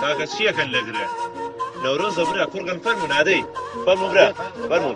کاکە چیەکەن لە گرێ نەورۆزە برا کوڕگەن فەرموو نادەی فەرموو برا فەرموو.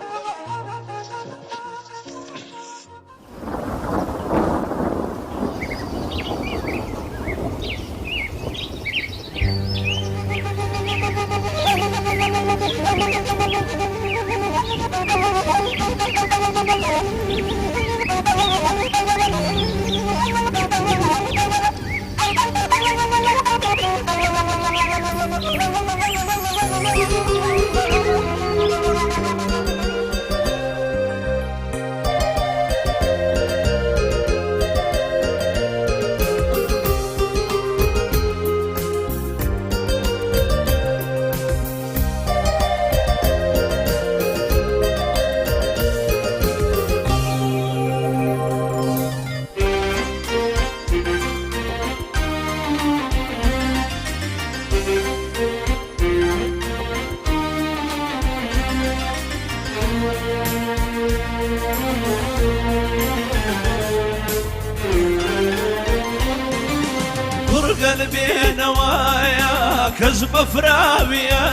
کوڕگەل بێنەوایە کەس بەفراویە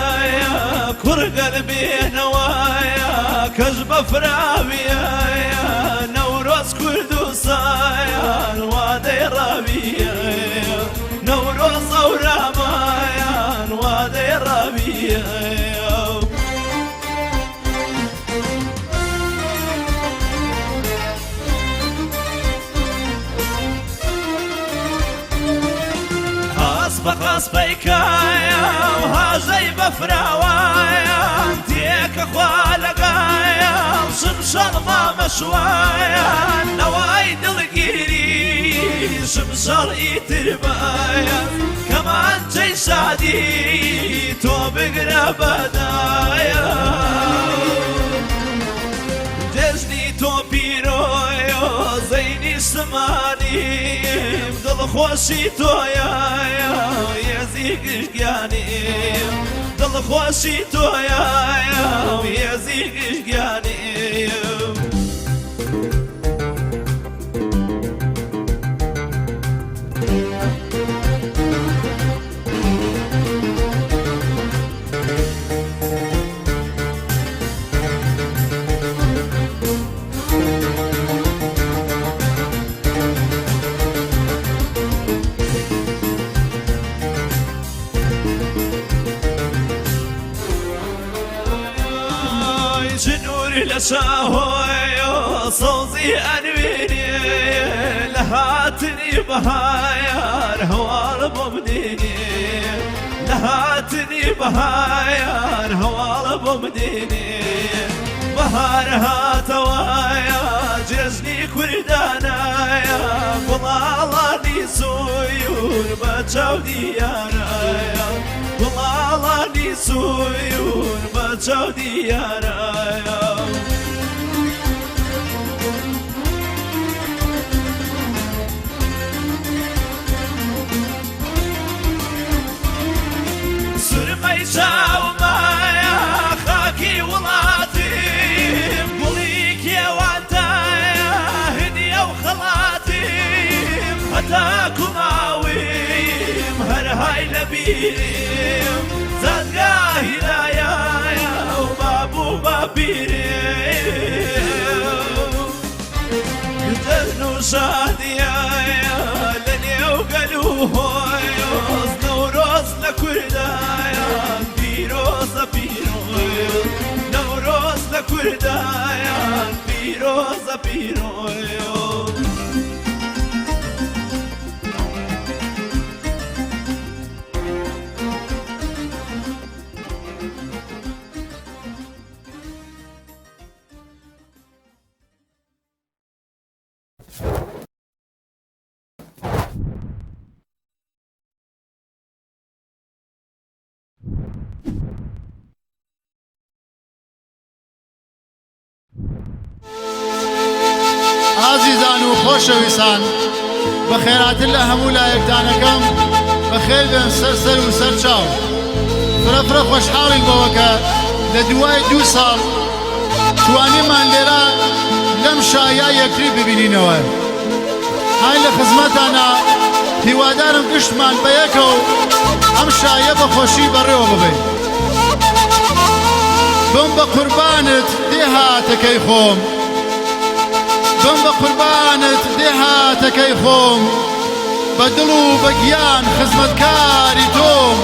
کوڕگەل بێنەوایە کەس بەفراویە نەورۆز کوردستان وادەی ڕاویە نەورۆز ئەورامایان وادەی ڕاویە. بە خەسپەی کایە و هاژەی بەفراوایە تێکە خوا لەگایە و شمشەڵ مامەشوایە نەوای دڵگیری شمشەڵ ئیتر بایە کەمانچەی شادی تۆ بگرە بەدایە جەژنی تۆ پیرۆیە زەینی سمانیم دڵخۆشی تۆیە یەزی گشتگیانیم دڵخۆشی تۆیە یەزی گشتگیانیم. جنوری لە شاهۆی سەوزی ئەنوێنێ لە هاتنی بەهایار هەواڵ بۆ بدێنێ لە هاتنی بەهایار هەواڵ بۆ بدێنێ بەهار هاتەوایە جێژنی کوردانایە گوڵاڵانی سوور بە چاو دیارایە گوڵاڵانی سوور بە چاو دیارایە. سرمەی چاومایە خاکی وڵاتیم گوڵی کێوانتایە هدیە و خەڵاتیم هەتا کوماویم هەرهای لە بیریم زادگاهی لایایە و بابوو باپیریم جەژن و شادیایە لە نێو گەل و هۆیۆز نەورۆز لە کوردایان پیرۆزە پیرۆز نەورۆز لە کوردایان پیرۆزە پیرۆز. خۆشەویستان، بەخێراتن لە هەموو لایەکتانەکەم، بەخێر بێن سەر سەر و سەر چاو. فرە فرە خۆشحاڵین بەوە کە لە دوای دوو ساڵ توانیمان لێرە لەم شایە یەکتری ببینینەوە. هاین لە خزمەتانا، هیوادارم گشتمان بەیەکەو ئەم شایە بە خۆشی بەڕێوە ببەین. بم بە قوربانت دێهاتەکەی خۆم، بم بە قوربانت دێهاتەکەی خۆم، بە دڵ و بە گیان خزمەتکاری تۆم،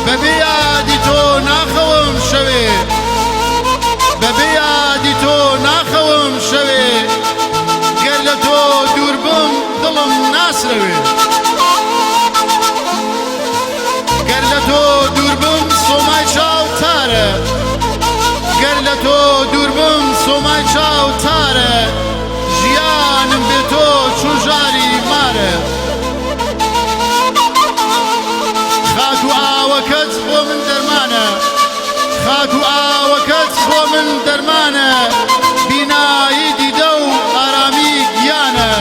بەبێ یادی تۆ ناخەوم شەوێ، بەبێ یادی تۆ ناخەوم شەوێ، گەر لە تۆ دوور بم دڵم ناسرەوێ. گەر لە تۆ دوور بم سۆمای چاو تارە، گەر لە تۆ دوور بم سۆمای چاو تارە، ژیانم بێ تۆ چون ژاری مارە. خاک و ئاوەکەت بۆ من دەرمانە، خاک و ئاوەکەت بۆ من دەرمانە، بینایی دیدە و ئارامی گیانە.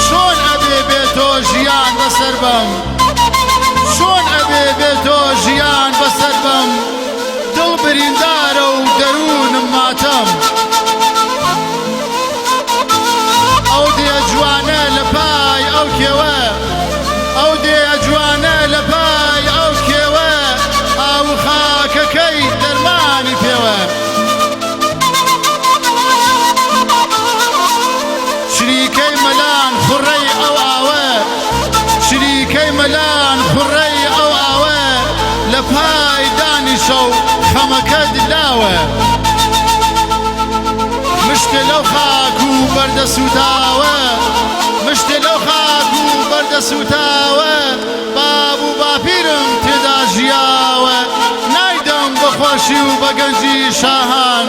چۆن ئەبێ بێ تۆ ژیان بەسەر بەم، چۆن ئەبێ بێ تۆ ژیان بەسەر بەم، دڵ بریندارە و دەروونم ماتەم. ئەو دێ جوانە لە پای ئەو کێوە، ئەو دێ جوانە لە پای ئەو کێوە، ئاو و خاکەکەی دەرمانی پێوە. چریکەی مەلان خوڕەی ئەو ئاوە، چریکەی مەلان خوڕەی ئەو ئاوە، لە پای دانیشە و خەمەکەت لاوە. مشتێ لەو خاک و بەردە سووتاوە، مشتێ لەو خاک و بەردە سووتاوە، باب و باپیرم تێدا ژیاوە. نایدەم بە خۆشی و بە گەنجی شاهان،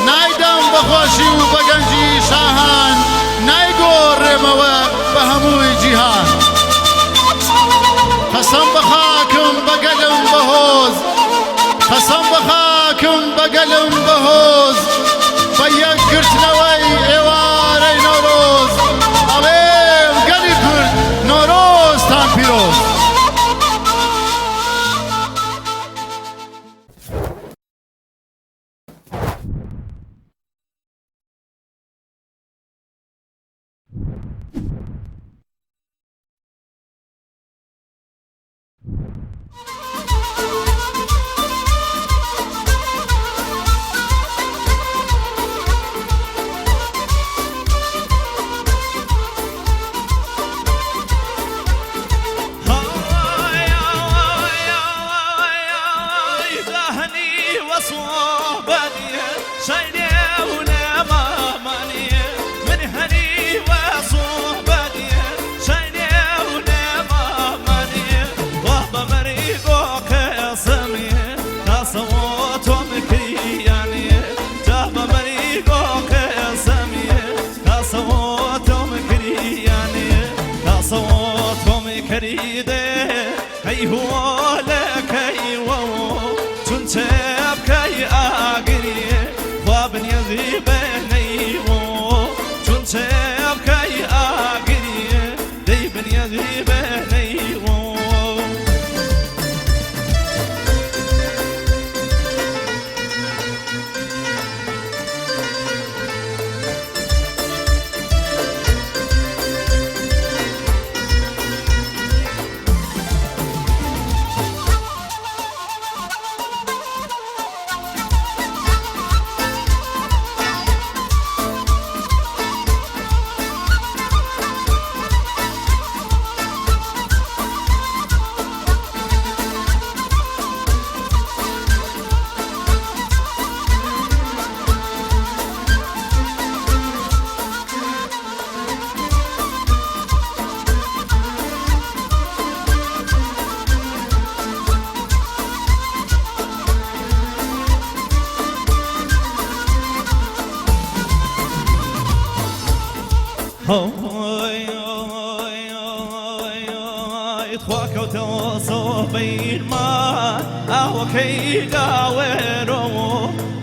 نایدەم بە خۆشی و بە گەنجی شاهان، نایگۆڕێمەوە بە هەمووی جیهان. قەسەم بە خاکم بە گەلم بە هۆز، قەسەم بە خاکم بە گەلم بە هۆز، بە یەکگرتنەوەی ئێوارەی نەورۆز، ئەڵێم گەلی کورد نەورۆزتان پیرۆز.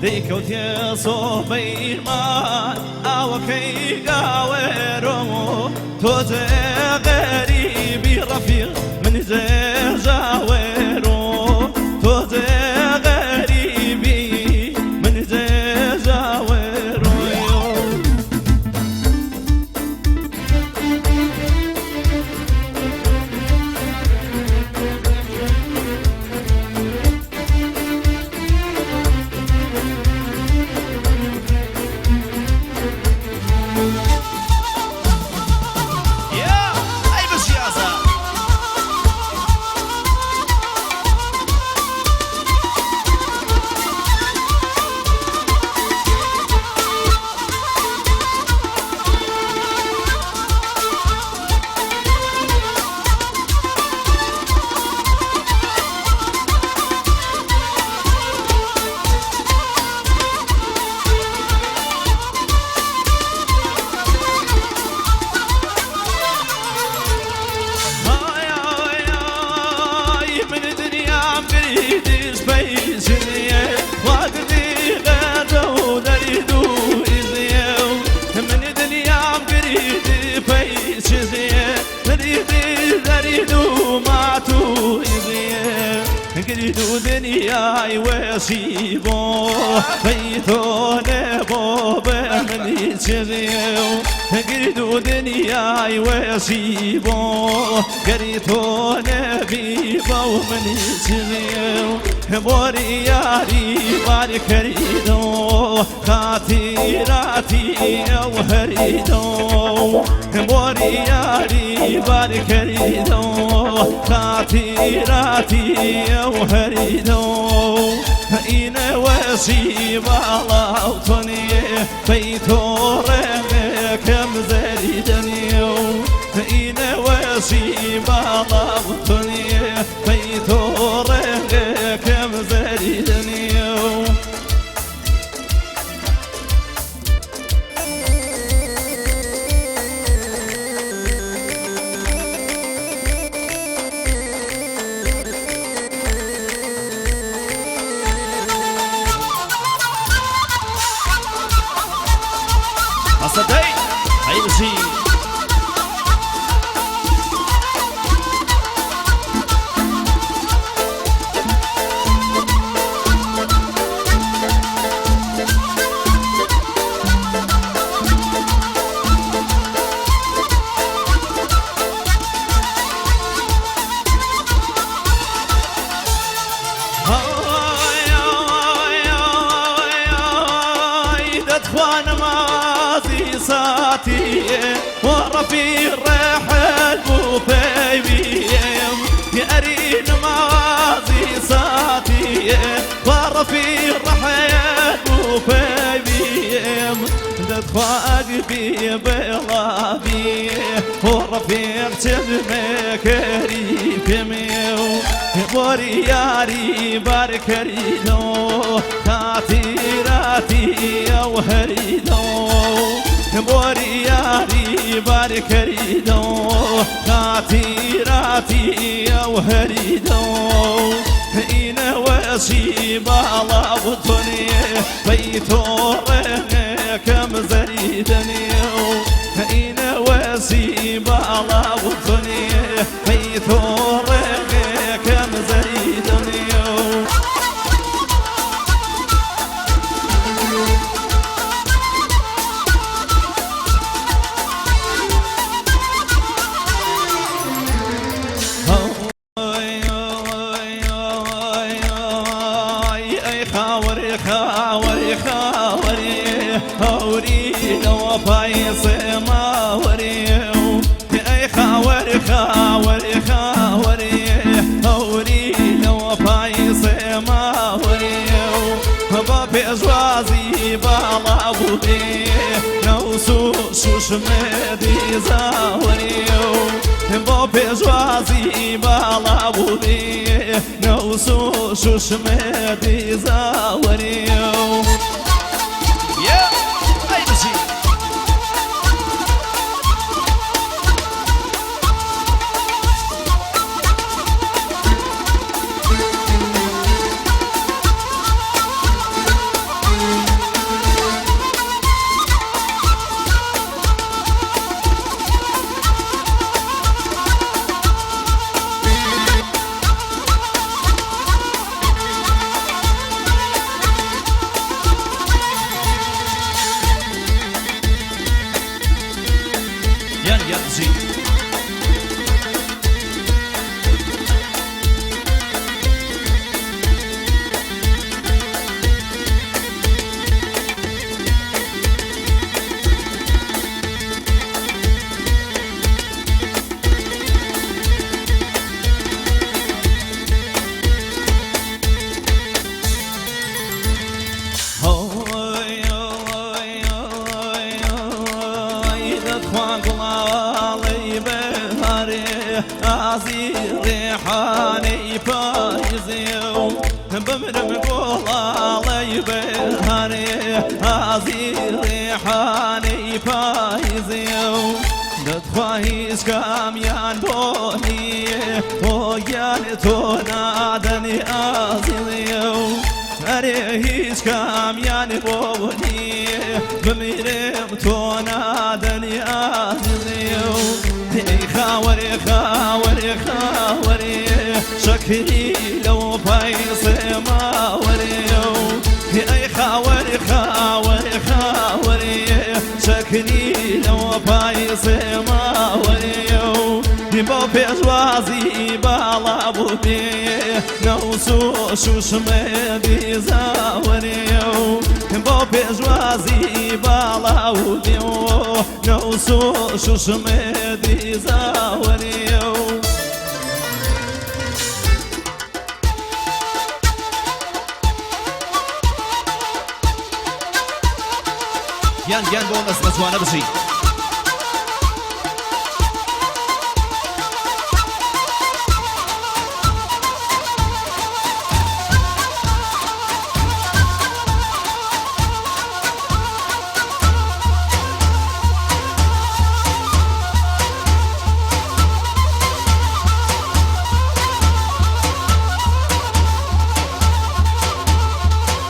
دەیکەوتێ سۆبەیمان ئاوەکەی گاوێرۆ تۆزێ غەریبی ڕەفیق من زێژاوێرۆ تۆزێ غەریبی من زێژاوێرۆ. ئەی بژی ئازاد. هاي هاي هاي من دنيا مريدش بيجنية وادني غدا ودريدو إزيو من دنيا مريد بيجنية دريدي دريدو ماتو إزيو قريدو دنيا وشيبو بيتو نبو بمني تشزيو قريدو دنيا وشيبو قريتو نبي بو مني تشزيو بوري ياري باري كريدو خاطراتي وهريدو بوري ياري باري كريدو خاطراتي وهريدو إنا وشي بالاوتني بيتو كم زريدني إنا وشي بالاوتني بيتو كم زريدني. ئەسەدەی ئەی بژی. هاي هاي هاي هاي دتخوان مازي ساتي ورفي الرحل بو بيبيم يا ارين مازي ساتي ورفي الرحل بو بيبيم دتخواق بي بلابي ورفيق تبمي كريم بيميو بۆری یاری بارکەریدۆ خاتیراتی ئەو هەریدۆ بۆری یاری بارکەریدۆ خاتیراتی ئەو هەریدۆ ئینە وەشی باڵا بتۆنێ بەیتۆڕێکەم زەریدەنێ ئینە وەشی باڵا بتۆنێ بەیتۆڕێکەم زەریدەنێ. ئەی خاوەری خاوەری خاوەری هەوری لەوە پای سێماوەری ئەی خاوەری خاوەری خاوەری هەوری لەوە پای سێماوەری بە پێشوازی باڵا بووێ نەوسو شوشمێدی زاوەری بۆ پێشوازی باڵا بووێ نەوسو شوشمێدی زاوەری. ئەی بژی. گیان بژی. بمرم گوڵاڵەی بەهارێ ئازی ڕێحانەی پایزێ و دەتخوا هیچ کامیان بۆ نییە بۆ گیان تۆ نادەنی ئازیزێ و ئەرێ هیچ کامیان بۆ نییە بمیرم تۆ نادەنی ئازیزێ و ئەی خاوەرێ خاوەرێ خاوەرێ شەکری لەو پای سێماوەرێ و ئەی خاوەرێ خاوەرێ خاوەرێ شەکری لەو پای سێماوەرێ و بۆ پێشوازی باڵا بوو بێ نەوسو شوشمێ دیزاوەرێ و بۆ پێشوازی باڵا بوو بێ و نەوسو شوشمێ دیزاوەرێ و گیان گیان بۆ نەزمە جوانە بژی.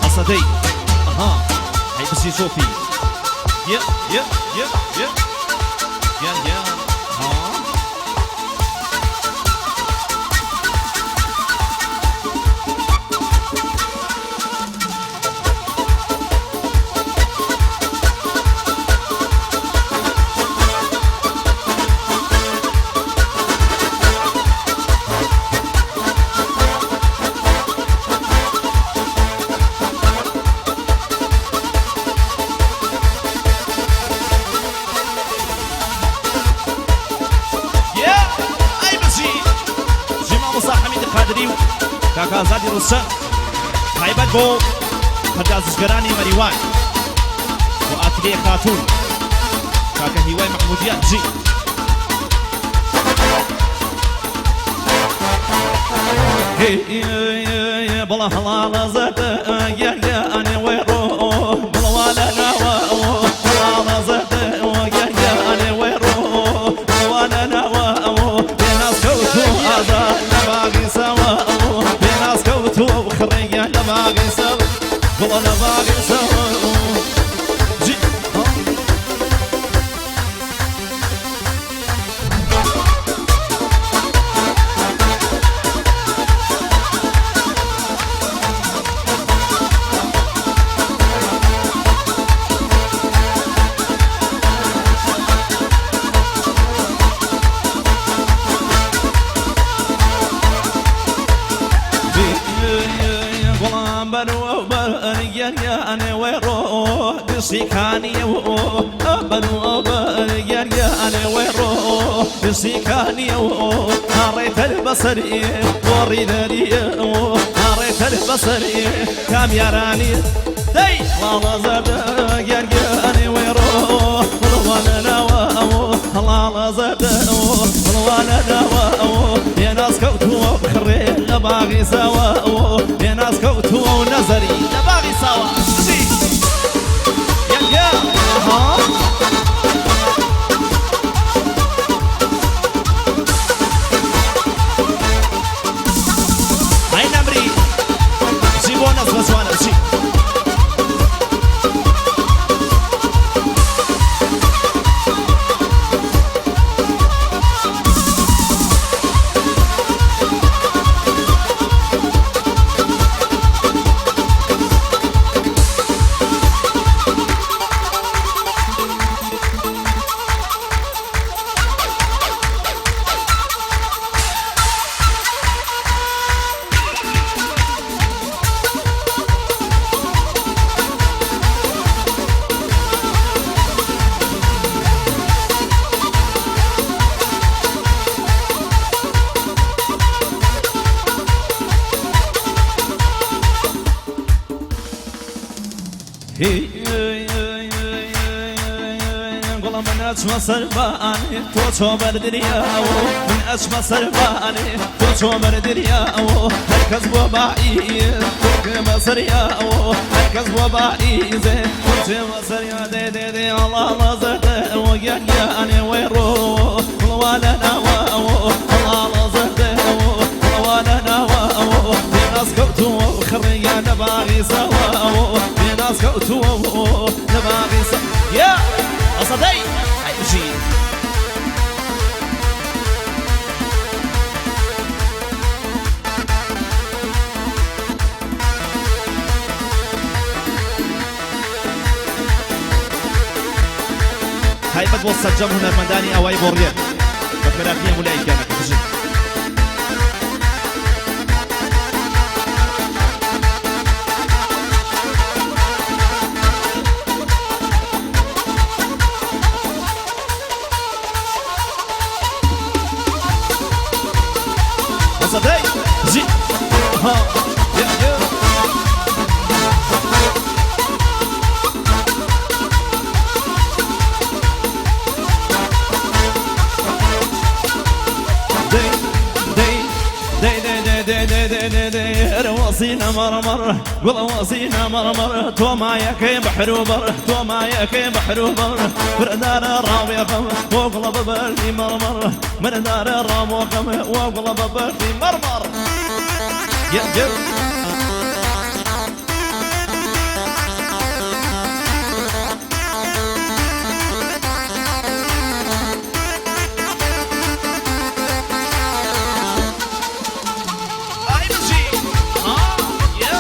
ئەسەدەی ئەها هەی بژی چۆپی یە یە یە یە گیان گیان ها یە ئەی بژی بژی مامۆستا حەمید قادری و کاک ئازادی ڕوسە تایبەت بۆ پەردازشگەرانی مەریوان و ئاتلێ خاتوون کاکە هیوای مەحمودیان بژی. بڵە هەڵاڵە زەردە گیان گیانێ وێڕۆ بڵەوا لە ناوە هەڵاڵە زەردە گیان گیانێ وێڕۆ بڵەوا لە ناوە بێناز کەوت و ئازاد لە باغی ساوە بێناز کەوت و خڕێگیان لە باغی ساوە بڵە لە باغی ساوە جی ها. گوڵام بەرەوە بەر گیانیانێ وێڕۆ دشیکانیەوە بەرەوە بەر گیانیانێ وێڕۆ دشیکانیەوە هاڕێتەر بەسەری بۆڕی دەریەوە هاڕێتەر بەسەری کامیارانی دەی ڵاڵە زەردە گیانیانێ وێڕۆ بڵوانە ناوە هەڵاڵە زەردە بڵوانە ناوە بێناز کەوتووە بخڕێ لە باغی ساوە بێناز کەوتووە و نەزەری لە باغی ساوە بژی یان گیان ها. ئەی نەمری بژی بۆ نەزمە جوانە بژی. گوڵە من ئەچمە سەربانێ تۆ چۆ بەردریاوە من ئەچمە سەربانێ تۆ چۆ بەردریاوە هەر کەس بۆ باعیز تۆ بەسەریاوە هەر کەس بۆ باعیزێ تۆ بەسەریا دێ دێ دێ ئەڵا ڵەزەتەوە گیان گیانێ وەی ڕۆ گوڵوا لە ناوەوە ئەڵا ڵەزەتەوە گوڵوا لە ناوەوە پێناس کەوتووە خڕیان لە باغی سەواوە پێناس کەوتووە لە باغی سە یا ئەسەدەی ئەی بژی. تایبەت بۆ سەرجەم هونەرمەندانی ئاوایی بۆڕیەن بە خێراتنی هەموو لایەکیانەکە بژین. ئەسەدەی بژی. ها یە یە. دەی دەی دەی دەی دەی دەی دەی دەی دەی دەی ئەرە وەزینە مەڕمەڕ گوڵە وەزینە مەڕمەڕ تۆ مایەکەی بەحر و بەڕ تۆ مایەکەی بەحر و بەڕ بردارە ڕاوێخەم بۆ گوڵە بە بەردی مەڕمەڕ مردارە ڕاوۆخەم وە گوڵە بە بەردی مەڕمەڕ یە یە. ئای بژی. ها یە.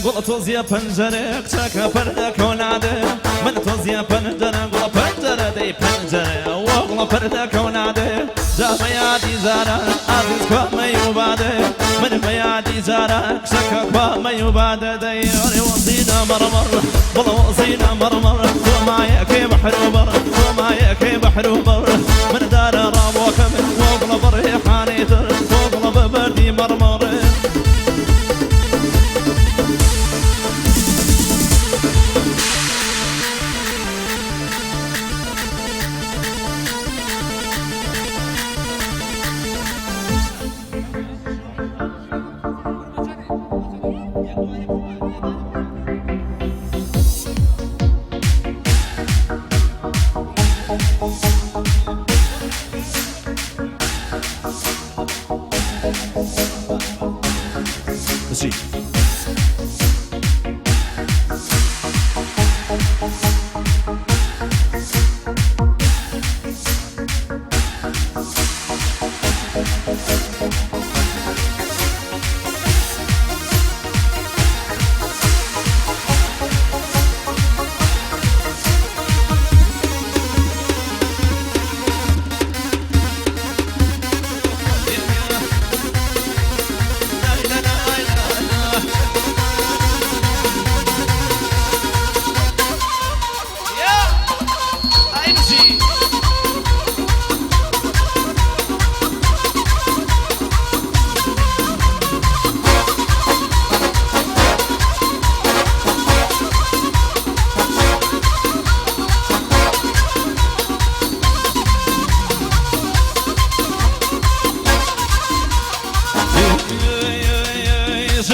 گوڵە تۆزیە پەنجەرە کچەکە پەردە کەونادە من تۆزیە پەنجەرە گوڵە پەنجەرە دەی پەنجەرە وە گوڵە پەردە کەونادە جا بە یادی جاران ئازیز کوا مەی و بادە من بە یادی جاران کچەکە کوا مەی و بادە دەی ئەرێ وەزینە مەڕمەڕ گوڵە وەزینە مەڕمەڕ تۆ مایەکەی بەحر و بەڕ تۆ مایەکەی بەحر و بەڕ من دارە ڕاوەکەم وە گوڵە بەڕێحانەی تر وە گوڵە بە بەردی مەڕمەڕ. بژی. ئای بژی.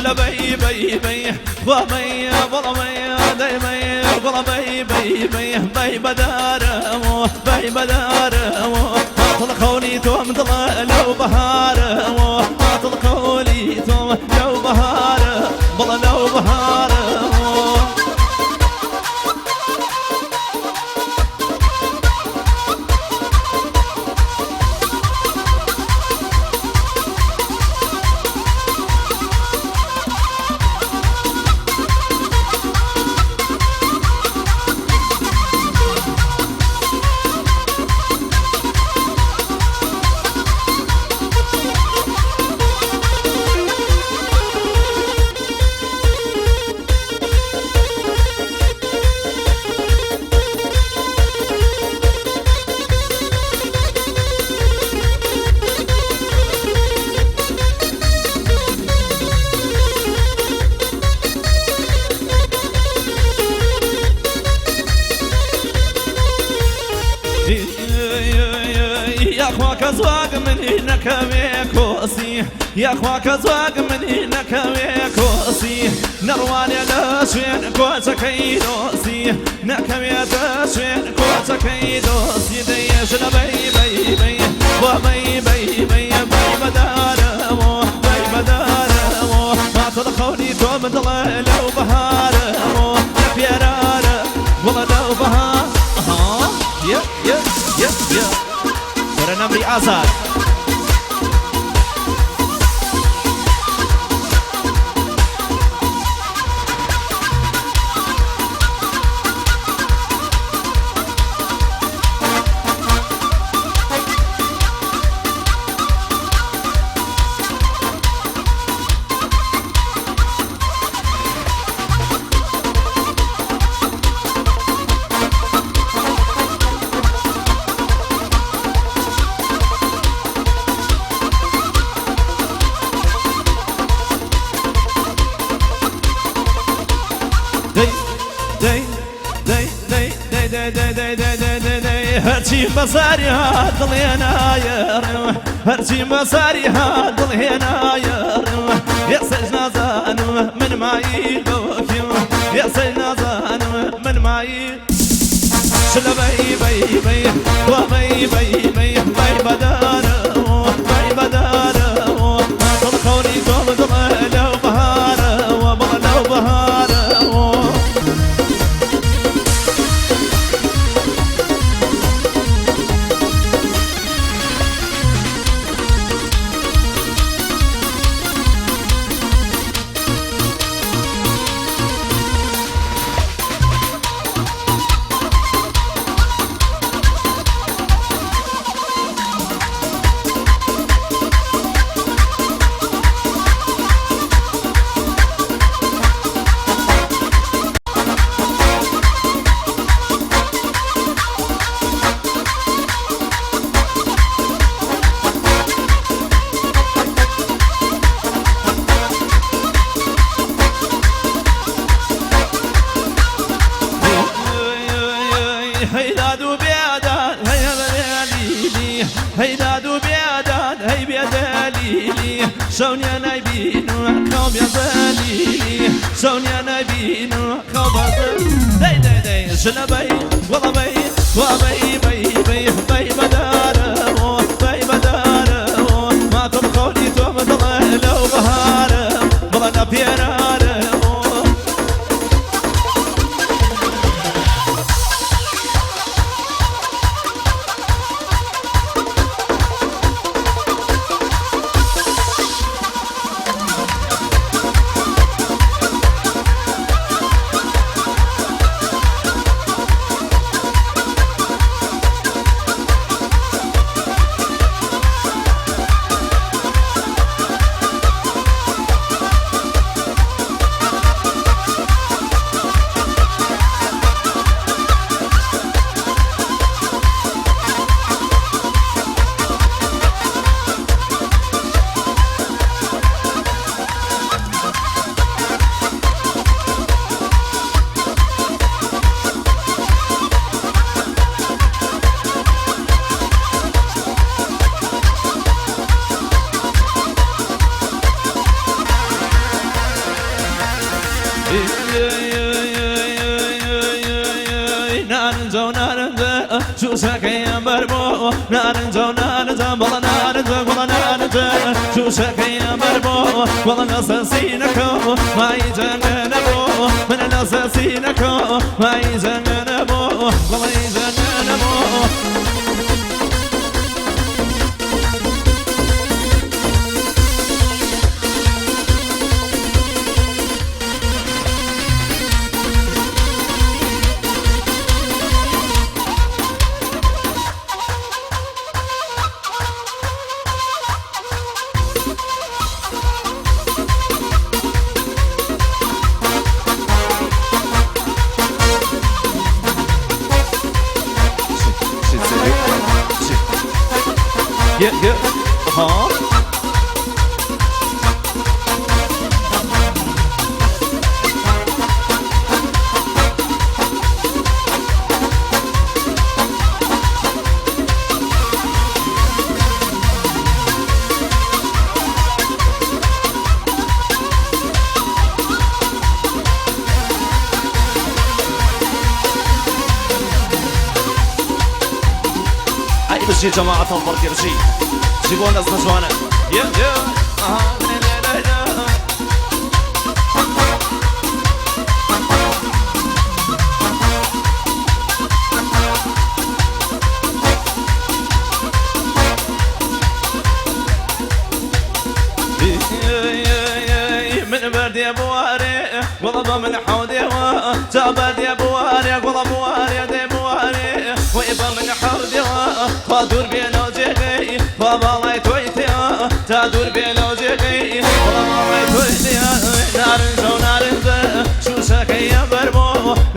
لە بەی بەی بەی خوا بەی بەڵە بەی دەی بەی گوڵە بەی بەی بەی بەی بەدارەوە بەی بەدارەوە هاتڵ قەولی تۆم دڵە لەو بەهارەوە هاتڵ قەولی تۆم لەو بەهارە بڵە لەو بەهارەوە. یاخوا کە زواگ منی نەکەوێ کۆسی، یاخوا کە زواگ منی نەکەوێ کۆسی، نەڕوانێ لە شوێن کۆچەکەی دۆسی، نەکەوێتە شوێن کۆچەکەی دۆسی. دەی ژنە بەی بەی بەی بۆ بەی بەی بەی بەی بەدارەوە بەی بەدارەوە، ماتڵ خەونی تۆ من دڵێ لەو بەهارەوە لە پێرارە وڵە لەو بەهار. یە یە یە یە وەرە نەمری ئازاد. دەی دەی دەی دەی دەی دەی دەی دەی دەی دەی دەی دەی هەرچی بەساری هات دڵێنایەڕم، هەرچی بەساری هات دڵهێنایەڕم، ئێسەش نازانم من مایی بەوەکیم، ئێسەش نازانم من مایی شلە بەی بەی بەی وا بەی بەی بەی بەی بەدارەوە بەی بەدارەوە، ماتڵ خەونی تۆ دڵێ لەو بەهارەوە بەڵێ لەو بەهارەوە. هەی داد و بێداد هەی بەدەلیلی، هەی داد و بێداد هەی بێدەلیلی، شەونیە نایبین و خەو بێزەلیلی، شەونیە نایبین و خەو بەزە. دەی دەی دەی ژنە بەی وەڵە بەی وا بەی بەی بەی بەی بەدارەوە بەی بەدارەوە، ماتڵ خەونی تۆ دڵێ لەو بەهارە بڵێ لە پێرارەوە. نارنجە و نارنجە شوشەکەیان بەربۆ، نارنجە و نارنجە بەڵە نارنجە گوڵە نارنجە شوشەکەیان بەربۆ، وەڵە لەسەر سینەکە مای جەنگە نەبوو، من لەسەر سینەکە مای جەنگە نەبوو، بەڵی جەنگە نەبوو. Yeah, yeah. Uh-huh. بژی جەماعەت هەڵپەڕکێ بژی بژی بۆ نەزمە جوانە یە یە ئەها لێ لێ لێ لێ. من بەردێ بوارێ گوڵە بە من حەودێوە جا بەردێ بوارێ گوڵە بوارێ دێ بوارێ وەی بە من حەودێوە خوا دوور بێ لەو جێگەی خوا باڵای تۆی تێوە تا دوور بێ لەو جێگەی خوا باڵای تۆی تێوە نارنجە و نارنجە شووشەکەی بەربۆ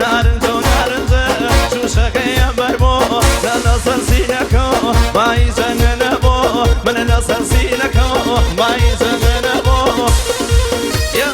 نارنجە و نارنجە شووشەکەی بەربۆ لە لەسەر سینەکە مای جەنگە بۆ من لەسەر سینەکە مای جەنگە بۆ Yeah.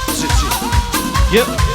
بژی بژی. Yeah.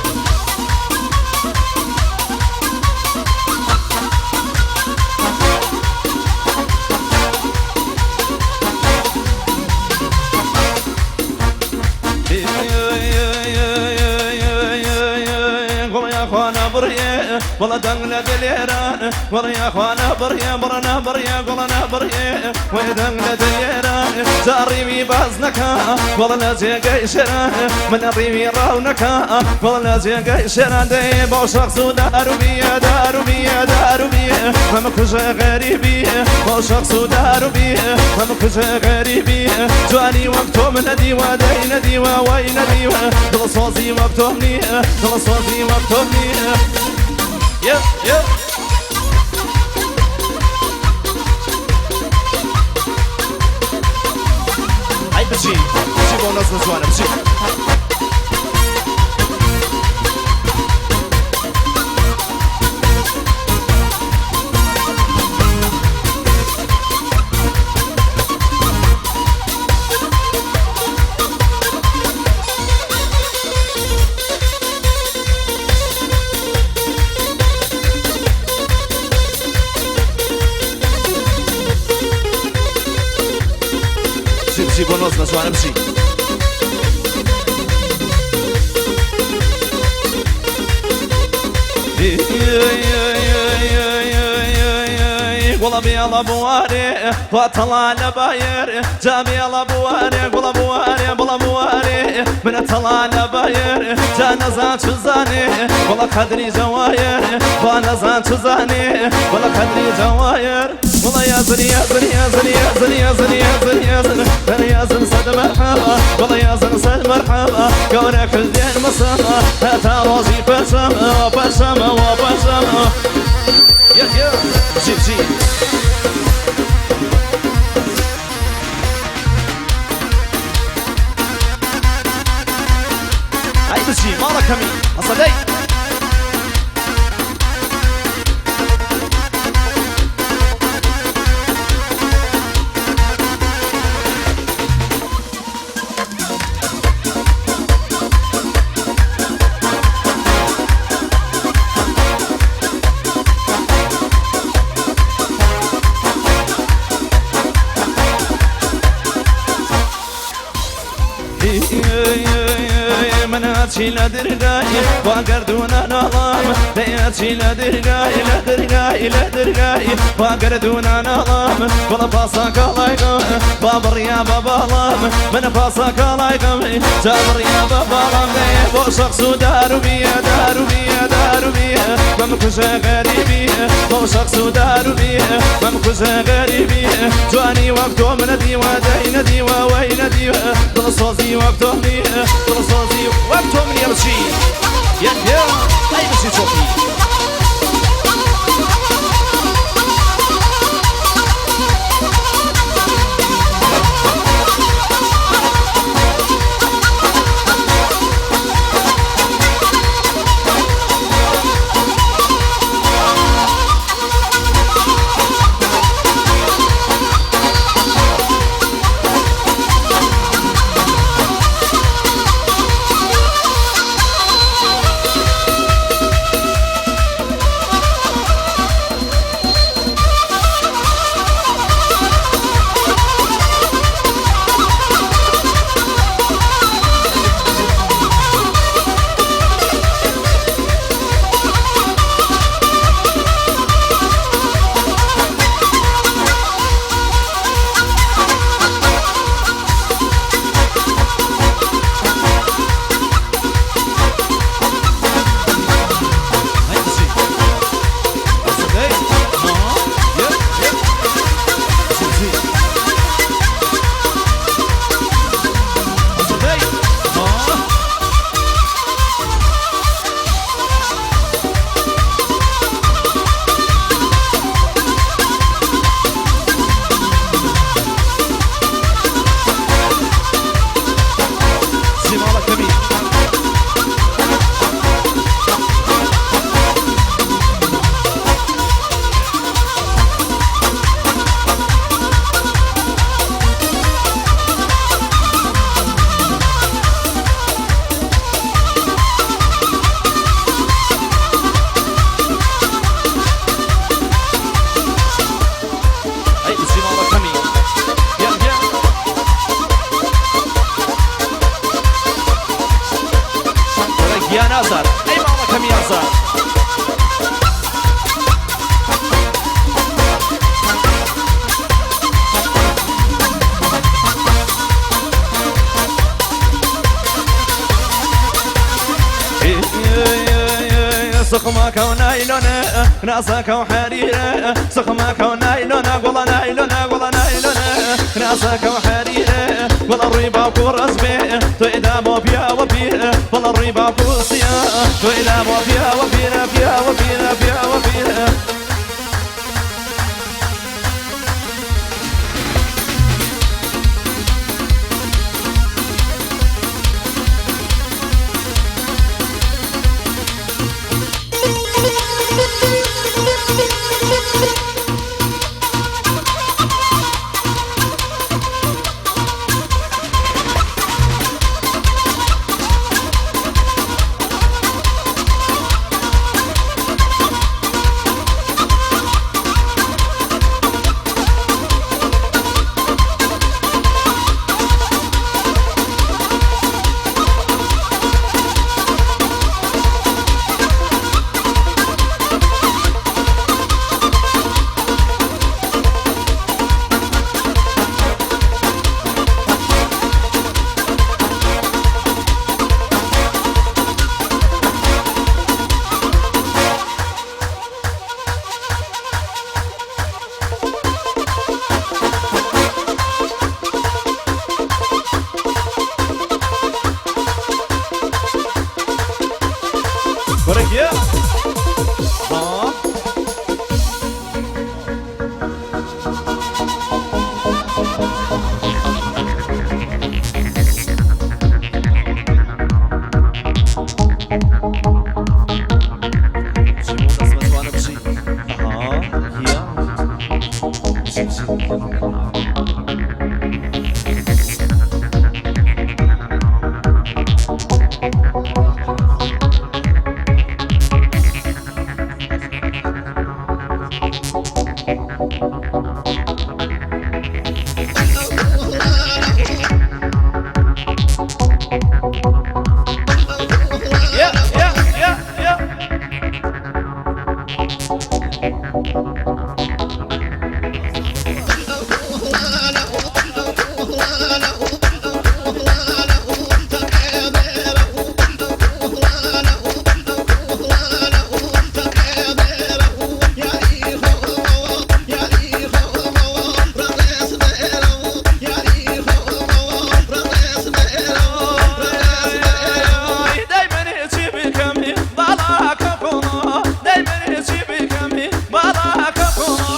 وڵە دەنگ لە دلێران وڵە یاخوانا بڕیە بڕنا بڕیە گوڵە بڕیە وێ دەنگ لە دلێران جاڕیوی باز نەکا وڵە لە جێگەی شێران من ڕیوی ڕاو نەکا وڵە لە جێگەی شێران دێ بۆ شەخس و داروبیە داروبیە داروبیە مەم کوژە غەریبیە بۆ شەخس و داروبیە مەم کوژە غەریبیە جوانی وەک تۆ من نەدیوە دەی نەدیوە وەی نەدیوە دڵسۆزی وەک تۆم نییە دڵسۆزی وەک تۆم نییە. Yeah, yeah. ئەی بژی بژی بۆ نەزمە جوانە بژی. بژی بژی بۆ نەزمە جوانە بژی. گوڵە بێڵە بوارێ وا تەڵا لە باەر جا بێڵە بوارێ گوڵە بوارێ بڵە بوارێ منە تەڵا لە باەر جا نەزان چزانێ گوڵە قەدری جەوایەر وا نەزان چزانێ گوڵە قەدری جەوایەر والله يا زن يا زن يا زن يا زن يا زن يا زن يا زن انا يا زن صد مرحبا والله يا زن صد مرحبا كونك الدين مصطفى هتا روزي بسمة وبسمة وبسمة يا يا جيب جيب هاي بجي مالك همي أصدي من هاتشي لدرقاي وقردونا نظام لياتشي لدرقاي لدرقاي لدرقاي وقردونا نظام ولا باصك الله يقوم بابر يا بابا لام من باصك الله يقوم جابر يا بابا لام بو شخص دارو بيا دارو بيا دارو بيا ممكوش غريبي بو شخص دارو بيا ممكوش غريبي جواني وقتو من ديوا دين ديوا وين ديوا دلصوزي وقتو مني دلصوزي وقتو مني بشي يا يا هاي بشي شوفي سخمەکە و نایلۆنە ناسەکە و حەریرە سخمەکە و نایلۆنە گوڵە نایلۆنە گوڵە نایلۆنە ناسەکە و حەریرە گوڵە ڕووی باوک و ڕەز بێ تۆ ئێدا بۆ پیاوە پیرە گوڵە ڕووی باوک و سیا تۆ ئێدا بۆ پیاوە پیرە پیاوە پیرە پیاوە پیرە. Korekiya. Ha. چی بۆ دەستمەتوانە بچی؟ ئەها یا بچی بچی. Yeah, yeah, yeah, yeah. دايما تجيب كمي بالاك كونا، دايما تجيب كمي بالاك كونا،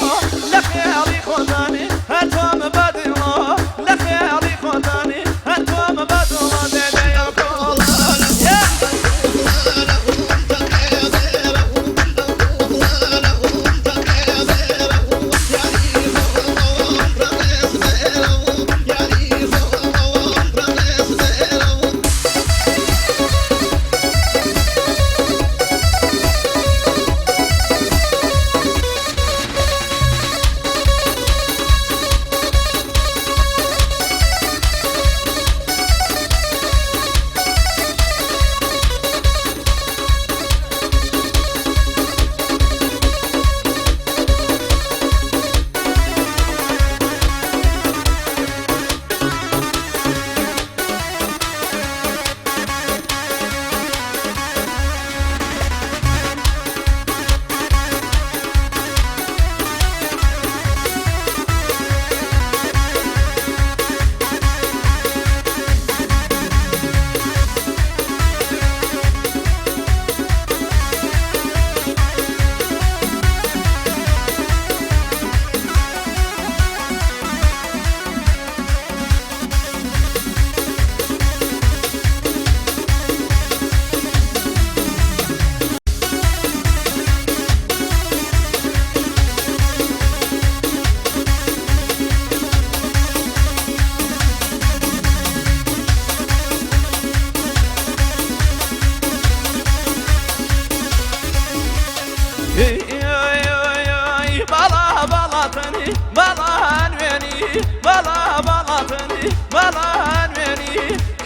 لخيالي خداني هاتوم بدلا، لخيالي خداني هاتوم بدلا، دادا يا كولا يا. باڵا باڵاتنی باڵا نوێنی باڵا باڵاتنی باڵا نوێنی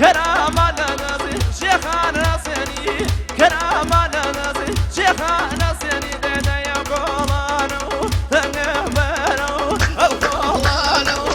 کەرامە لە نازی شێخان ناسێنی کەرامە لە نازی شێخان ناسێنی دێدەیە گۆڵانە و تەنگەبەرە و ئەو گۆڵانە و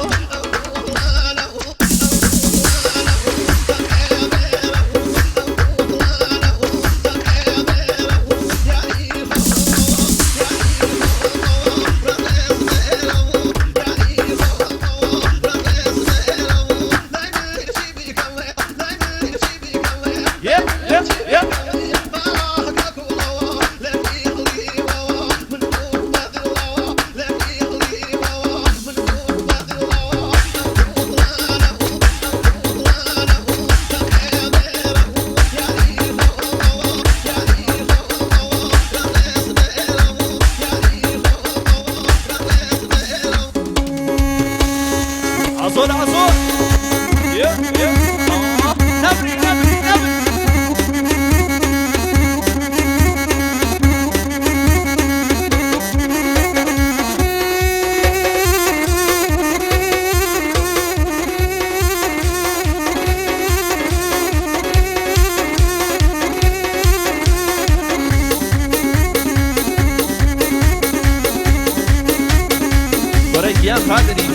گیان قادری.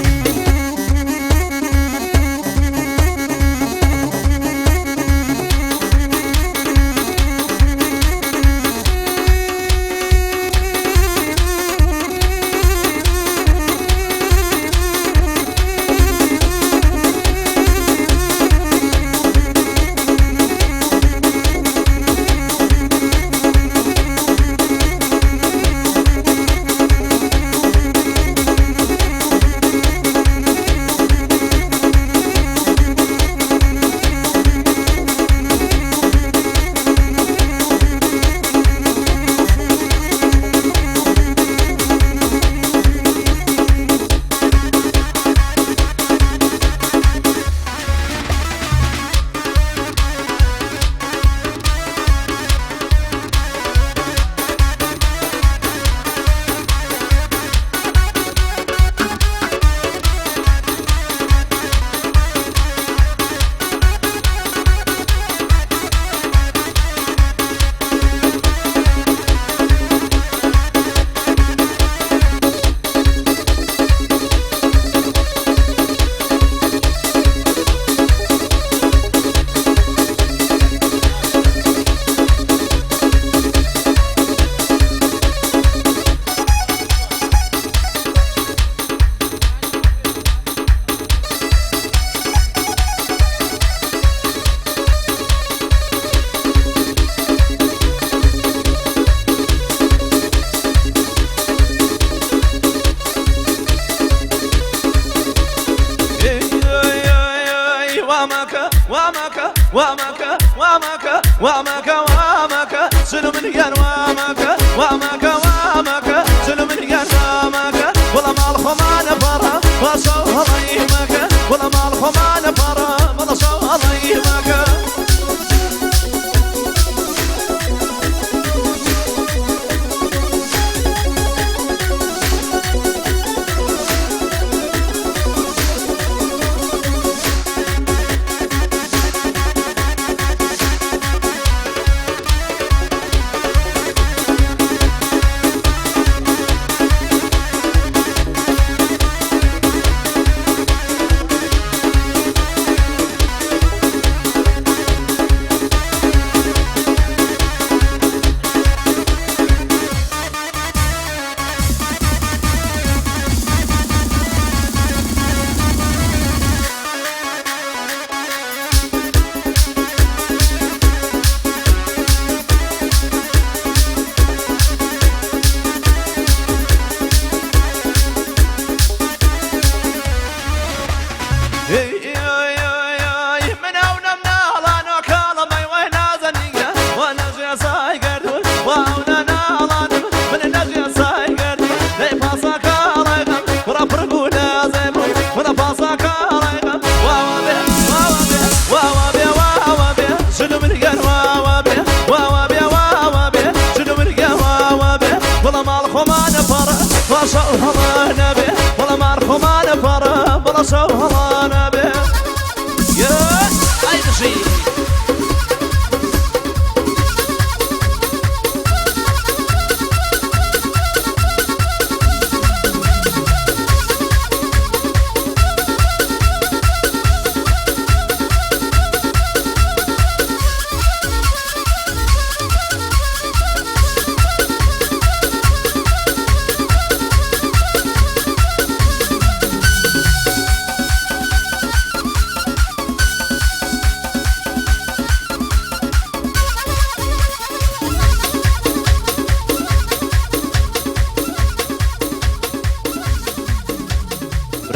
وامەکە وامەکە وامەکە وامەکە سلو من گیان وامەکە وامەکە وامەکە سلو من گیان وامەکە وەڵا ماڵ خۆمانە پەڕە واسە هەڵەی مەکە وەڵا ماڵ خۆمانە پەڕە وەڵا شەو هەڵەی مەکە.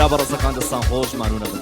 برا بەڕێزەکان دەستان خۆش مانوو نەبن.